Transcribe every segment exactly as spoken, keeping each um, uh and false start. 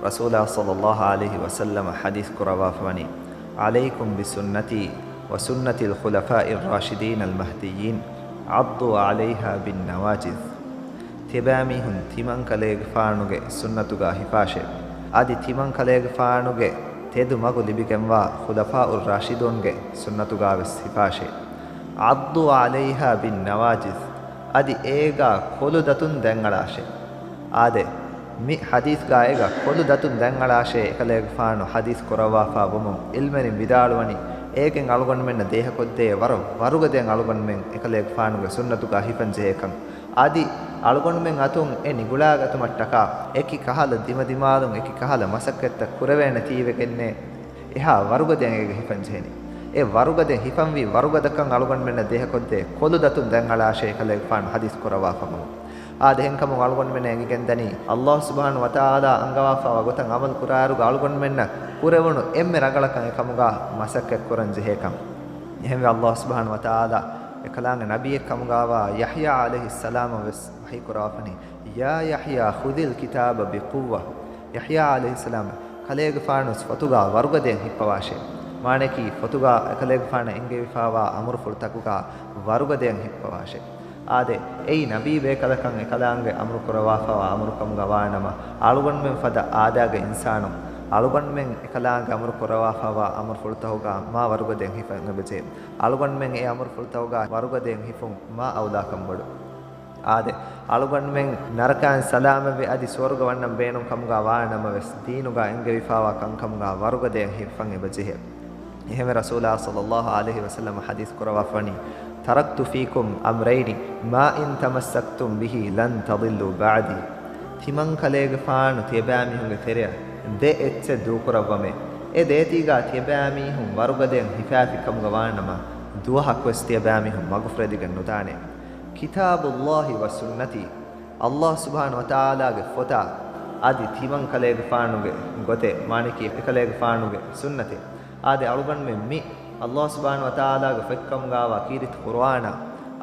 ރަސޫލާ ޞައްލައްލާހު ޢަލައިހި ވަސައްލަމަ ޙަދީޘް ކުރައްވާފަވަނީ، عليكم بسنتي وسنة الخلفاء الراشدين المهديين عضوا عليها بالنواجذ. ތިޔަބައިމީހުން ތިމަންކަލޭގެފާނުގެ ސުންނަތުގަ ހިފާށޭ. އަދި ތިމަންކަލޭގެފާނުގެ ތެދު މަގު ލިބިގެންވާ ޚުލަފާއު ރާޝިދޫންގެ ސުންނަތުގަވެސް ހިފާށޭ. عضوا عليها بالنواجذ. އަދި އޭގަ ކޮލުދަތުން ދަތްއަޅާށޭ. އާދެ، މި ޙަދީޘްގަ އޭގަ ކޮލުދަތުން ދަތްއަޅާށޭ އެކަލޭގެފާނު ޙަދީޘް ކުރައްވާފާ ވުމުން ޢިލްމުވެރިން ވިދާޅުވަނީ، އޭގެން އަޅުގަނޑުމެންނަށް ދޭހަކޮށްދޭ ވަރަށް ވަރުގަދައިން އަޅުގަނޑުމެން އެކަލޭގެފާނުގެ ސުންނަތުގަ ހިފަން ޖެހޭކަން. އަދި އަޅުގަނޑުމެން އަތުން އެ ނިގުޅާގަތުމަށްޓަކާ އެކި ކަހަލަ ދިމަދިމާލުން އެކި ކަހަލަ މަސައްކަތްތައް ކުރެވޭނެތީވެގެންނޭ އެހާ ވަރުގަދައިން އޭގަ ހިފަން ޖެހެނީ. އެ ވަރުގަދައިން ހިފަންވީ ވަރުގަދަކަން އަޅުގަނޑުމެންނަށް ދޭހަކޮށްދޭ ކޮލުދަތުން ދަތްއަޅާށޭ އެކަލޭގެފާނު ޙަދީޘް ކުރައްވާފަ ވުމުން. އާދެ، އެހެންކަމުން އަޅުގަނޑުމެންނަށް އެނގިގެންދަނީ، ﷲ ސުބްޙާނަހޫ ވަތަޢާލާ އަންގަވާފަވާ ގޮތަށް ޢަމަލު ކުރާއިރުގަ އަޅުގަނޑުމެންނަށް ކުރެވުނު އެންމެ ރަނގަޅަކަށް އެކަމުގަ މަސައްކަތް ކުރަން ޖެހޭކަން. އެހެންވެ، ﷲ ސުބްޙާނަހޫ ވަތަޢާލާ އެކަލާނގެ ނަބިއްޔެއްކަމުގަވާ ޔަޙްޔާ ޢަލައިހިއްސަލާމަށް ވެސް ވަޙީ ކުރައްވާފަވަނީ، يا يحيى خذ الكتاب بقوة. ޔަޙްޔާ ޢަލައިހިއްސަލާމް ކަލޭގެފާނު ފޮތުގަ ވަރުގަދައިން ހިއްޕަވާށޭ. މާނައަކީ، ފޮތުގަ އެކަލޭގެފާނަށް އެންގެވިފަވާ އަމުރުފުޅުތަކުގަ ވަރުގަދައިން ހިއްޕަވާށޭ. އާދެ، އެއީ ނަބީ ބޭކަލަކަށް އެކަލާނގެ އަމުރު ކުރައްވާފަވާ އަމުރުކަމުގަ ވާނަމަ، އަޅުގަނޑުމެން ފަދަ އާދައިގެ އިންސާނުން އަޅުގަނޑުމެން އެކަލާނގެ އަމުރު ކުރައްވާފަވާ އަމުރުފުޅުތަކުގަ މާ ވަރުގަދައިން ހިފަން އެބަޖެހޭ. އަޅުގަނޑުމެން އެ އަމުރުފުޅުތަކުގަ ވަރުގަދައިން ހިފުން މާ އައުލާކަން ބޮޑު. އާދެ، އަޅުގަނޑުމެން ނަރަކައިން ސަލާމަތްވެ އަދި ސުވަރުގަ ވަންނަން ބޭނުން ކަމުގަ ވާނަމަވެސް، ދީނުގަ އެންގެވިފަވާ ކަންކަމުގަ ވަރުގަދައިން ހިފަން އެބަޖެހޭ. އެހެންވެ، ރަސޫލާ ޞައްލައްލާހު ޢަލައިހި ވަސައްލަމަ ޙަދީޘް ކުރައްވާފަވަނީ، تركت فيكم أمرين ما إن تمسكتم بهما لن تضلوا بعدي. ތިމަންކަލޭގެފާނު ތިޔަބައިމީހުންގެ ތެރެއަށް ދެ އެއްޗެއް ދޫކުރައްވަމޭ. އެ ދޭތީގަ ތިޔަބައިމީހުން ވަރުގަދައިން ހިފާފި ކަމުގަ ވާނަމަ، ދުވަހަކުވެސް ތިޔަބައިމީހުން މަގުފުރެދިގެން ނުދާނެ. كتاب الله وسنتي. ﷲ ސުބްޙާނަހޫ ވަތަޢާލާގެ ފޮތާ އަދި ތިމަންކަލޭގެފާނުގެ ގޮތެއް، މާނައަކީ އެކަލޭގެފާނުގެ ސުންނަތެއް. އާދެ، އަޅުގަނޑުމެން މި ﷲ ސުބްޙާނަހޫ ވަތަޢާލާގެ ފޮތްކަމުގަވާ ކީރިތި ޤުރުއާނާ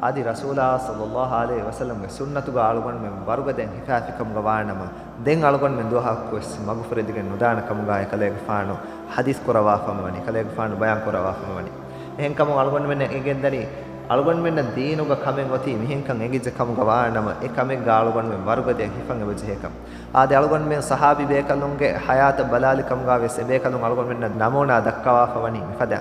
އަދި ރަސޫލާ ޞައްލައްލާހު ޢަލައިހި ވަސައްލަމްގެ ސުންނަތުގަ އަޅުގަނޑުމެން ވަރުގަދައިން ހިފާފިކަމުގަ ވާނަމަ، ދެން އަޅުގަނޑުމެން ދުވަހަކުވެސް މަގުފުރެދިގެން ނުދާނެ ކަމުގަ އެކަލޭގެފާނު ޙަދީޘް ކުރައްވާފަވަނީ، ކަލޭގެފާނު ބަޔާން ކުރައްވާފަވަނީ. އެހެންކަމުން އަޅުގަނޑުމެންނަށް އެނގެންދަނީ، އަޅުގަނޑުމެންނަށް ދީނުގަ ކަމެއް އޮތީ މިހެންކަން އެނގިއްޖެ ކަމުގަ ވާނަމަ، އެ ކަމެއްގަ އަޅުގަނޑުމެން ވަރުގަދައިން ހިފަން އެބަޖެހޭކަން. އާދެ، އަޅުގަނޑުމެން ޞަޙާބީ ބޭކަލުންގެ ޙަޔާތަށް ބަލާލި ކަމުގަ ވެސް އެބޭކަލުން އަޅުގަނޑުމެންނަށް ނަމޫނާ ދައްކަވާފަވަނީ މިފަދަ.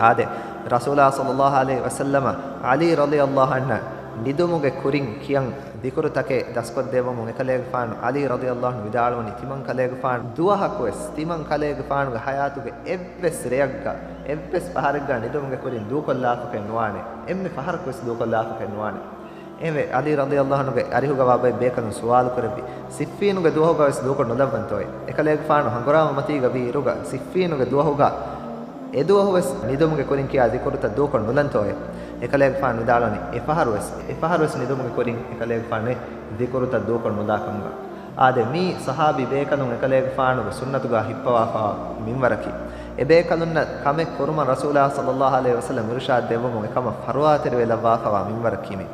އާދެ، ރަސޫލާ ޞައްލައްލާހު ޢަލައިހި ވަސައްލަމަ ޢަލީ ރަޟިޔައްލާހު ޢަންހަ ނިދުމުގެ ކުރިން ކިޔަން ޛިކުރުތަކެއް ދަސްކޮށްދެއްވަމުން އެކަލޭގެފާނު ޢަލީ ރަޟިޔައްލާހު ޢަންހު ވިދާޅުވަނީ، ތިމަންކަލޭގެފާނު ދުވަހަކުވެސް ތިމަންކަލޭގެފާނުގެ ޙަޔާތުގެ އެއްވެސް ރެއަކަށް، އެއްވެސް ފަހަރެއްގަ ނިދުމުގެ ކުރިން ދޫކޮށްލާފަކަށް ނުވާނެ. އެންމެ ފަހަރަކުވެސް ދޫކޮށްލާފަކަށް ނުވާނެ. އެހެންވެ، ޢަލީ ރަޟިޔައްލާހު ޢަންހުގެ އަރިހުގަވާ ބައެއް ބޭކަލުން ސުވާލު ކުރެއްވި، ސިއްފީނުގެ ދުވަހުގަވެސް ދޫކޮށް ނުލައްވަންތޯއޭ؟ އެކަލޭގެފާނު ހަނގުރާމަ މަތީގަ ވީ އިރުގަ، ސިއްފީނުގެ ދުވަހުގަ އެދުވަހުވެސް ނިދުމުގެ ކުރިން ކިޔާ ޛިކުރުތައް ދޫކޮށް ނުލަންތޯއޭ؟ އެކަލޭގެފާނު ވިދާޅުވަނީ، އެފަހަރުވެސް، އެފަހަރުވެސް ނިދުމުގެ ކުރިން އެކަލޭގެފާނު އެ ޛިކުރުތައް ދޫކޮށް ނުލާ ކަމުގަ. އާދެ، މީ ޞަޙާބީ ބޭކަލުން އެކަލޭގެފާނުގެ ސުންނަތުގަ ހިއްޕަވާފަވާ މިންވަރަކީ. އެބޭކަލުންނަށް ކަމެއް ކުރުމަށް ރަސޫލާ ޞައްލައްލާހު ޢަލައިހި ވަސައްލަމް އިރުޝާދު ދެއްވަމުން އެކަމަށް ފަރުވާތެރިވެލައްވާފަވާ މިންވަރަކީ މީ.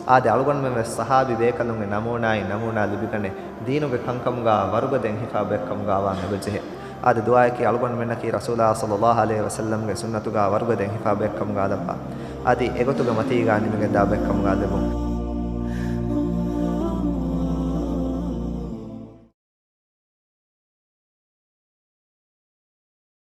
އާދެ، އަޅުގަނޑުމެން ވެސް ޞަޙާބީ ބޭކަލުންގެ ނަމޫނާއިން ނަމޫނާ ލިބިގަނެ، ދީނުގެ ކަންކަމުގަ ވަރުގަދައިން ހިފާ ބައެއްކަމުގަ ވާން އެބަޖެހޭ. އާދެ، ދުޢާއަކީ އަޅުގަނޑުމެންނަކީ ރަސޫލާ ޞައްލައްލާހު ޢަލައިހި ވަސައްލަމްގެ ސުންނަތުގަ ވަރުގަދައިން ހިފާ ބައެއްކަމުގަ ލައްވާ. އަދި އެގޮތުގެ މަތީގަ ނިމިގެންދާ ބައެއްކަމުގަ ލެއްވުން.